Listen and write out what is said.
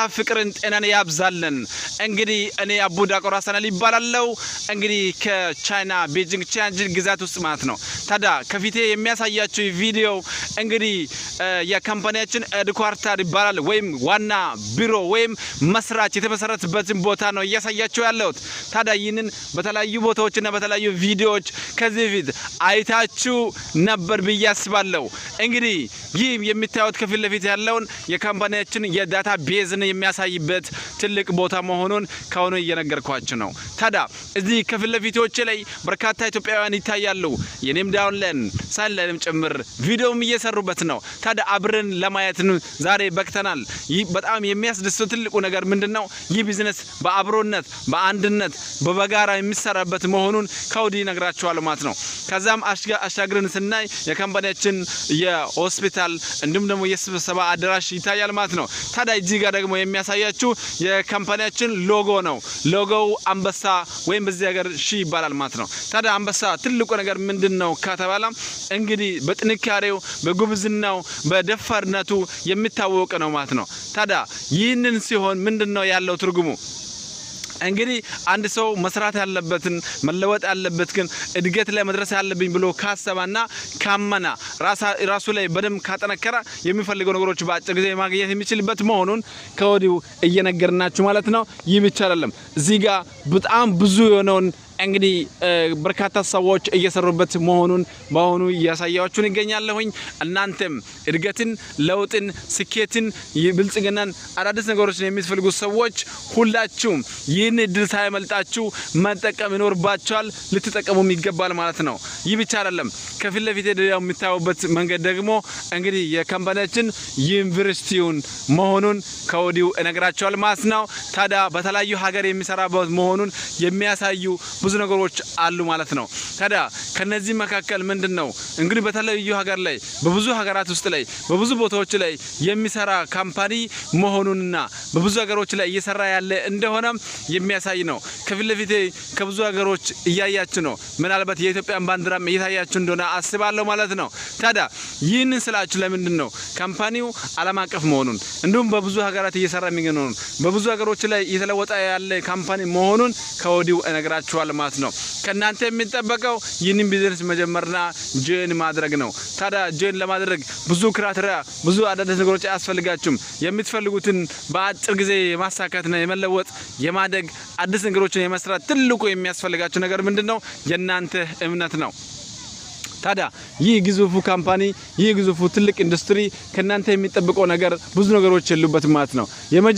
ፍቅርን ጤናን ያብዛልን። እንግዲህ እኔ አቡ ዳቆር ሀሰን አሊ ይባላለው። እንግዲህ ከቻይና ቤጂንግ ቲያንጂን ግዛት ውስጥ ማለት ነው። ታዲያ ከፊቴ የሚያሳያችሁ ቪዲዮ እንግዲህ የ company ያችን headquarter ይባላል ወይም ዋና ቢሮ ወይም መስራች የተመሰረተበትን ቦታ ነው እያሳያችሁ ያለሁት። ታዲያ ይህንን በተለያዩ ቦታዎችና በተለያዩ ቪዲዮዎች ከዚህ በፊት አይታችሁ ነበር ብዬ አስባለሁ። እንግዲህ ይህ የሚታዩት ከፊት ለፊት ያለውን የ company ያችን የ database ን የሚያሳይበት ትልቅ ቦታ መሆኑን ከአሁኑ እየነገርኳችሁ ነው። ታዲያ እዚህ ከፊት ለፊቶች ላይ በርካታ ኢትዮጵያውያን ይታያሉ። የኔም downline sideline ም ጭምር ቪዲዮም እየሰሩበት ነው። ታዲያ አብረን ለማየት ዛሬ በቅተናል። ይህ በጣም የሚያስደስተው ትልቁ ነገር ምንድን ነው? ይህ ቢዝነስ በአብሮነት፣ በአንድነት፣ በበጋራ የሚሰራበት መሆኑን ከወዲህ እነግራችኋለሁ ማለት ነው። ከዛም አሻግረን ስናይ የ company ያችን የሆስፒታል እንዲሁም ደግሞ የስብሰባ አዳራሽ ይታያል ማለት ነው። ታዲያ እዚህ ጋር ደግሞ የሚያሳያችሁ የ company ያችን ሎጎ ነው። ሎጎው አንበሳ ወይም በዚህ ሀገር ሺ ይባላል ማለት ነው። ታዲያ አንበሳ ትልቁ ነገር ምንድን ነው ከተባለ እንግዲህ በጥንካሬው፣ በጉብዝናው፣ በደፋርነቱ የሚታወቅ ነው ማለት ነው። ታዲያ ይህንን ሲሆን ምንድን ነው ያለው ትርጉሙ? እንግዲህ አንድ ሰው መስራት ያለበትን፣ መለወጥ ያለበት ግን እድገት ላይ መድረስ ያለብኝ ብሎ ካሰባና ካመና፣ ራሱ ላይ በደንብ ካጠነከረ የሚፈልገው ነገሮች በአጭር ጊዜ ማግኘት የሚችልበት መሆኑን ከወዲሁ እየነገርናችሁ ማለት ነው። ይህ ብቻ አይደለም። እዚህ ጋር በጣም ብዙ የሆነውን እንግዲህ በርካታ ሰዎች እየሰሩበት መሆኑን በአሁኑ እያሳያችሁን ይገኛለሁኝ። እናንተም እድገትን፣ ለውጥን፣ ስኬትን፣ ብልጽግናን፣ አዳዲስ ነገሮችን የሚፈልጉ ሰዎች ሁላችሁም ይህን እድል ሳይመልጣችሁ መጠቀም ይኖርባችኋል፣ ልትጠቀሙም ይገባል ማለት ነው። ይህ ብቻ አይደለም። ከፊት ለፊት የሚታዩበት መንገድ ደግሞ እንግዲህ የ company ያችን ዩኒቨርሲቲውን መሆኑን ከወዲሁ እነግራችኋል ማለት ነው። ታዲያ በተለያዩ ሀገር የሚሰራበት መሆኑን የሚያሳዩ ብዙ ነገሮች አሉ ማለት ነው። ታዲያ ከነዚህ መካከል ምንድን ነው እንግዲህ በተለያዩ ሀገር ላይ፣ በብዙ ሀገራት ውስጥ ላይ፣ በብዙ ቦታዎች ላይ የሚሰራ company መሆኑንና በብዙ ሀገሮች ላይ እየሰራ ያለ እንደሆነ የሚያሳይ ነው። ከፊት ለፊቴ ከብዙ ሀገሮች እያያችሁ ነው። ምናልባት የኢትዮጵያን ባንዲራም እየታያችሁ እንደሆነ አስባለሁ ማለት ነው። ታዲያ ይህንን ስላችሁ ለምንድን ነው? Company ው ዓለም አቀፍ መሆኑን እንዲሁም በብዙ ሀገራት እየሰራ የሚገኝ መሆኑን፣ በብዙ ሀገሮች ላይ እየተለወጠ ያለ company መሆኑን ከወዲሁ እነግራችኋለሁ ማለት ነው። ከእናንተ የሚጠበቀው ይህንን ቢዝነስ መጀመርና join ማድረግ ነው። ታዲያ join ለማድረግ ብዙ criteria፣ ብዙ አዳዲስ ነገሮች አያስፈልጋችሁም። የምትፈልጉትን በአጭር ጊዜ የማሳካትና የመለወጥ፣ የማደግ፣ አዲስ ነገሮችን የመስራት ትልቁ የሚያስፈልጋችሁ ነገር ምንድን ነው? የእናንተ እምነት ነው። ታዲያ ይህ ግዙፉ company፣ ይህ ግዙፉ ትልቅ ኢንዱስትሪ ከእናንተ የሚጠብቀው ነገር ብዙ ነገሮች የሉበትም ማለት ነው።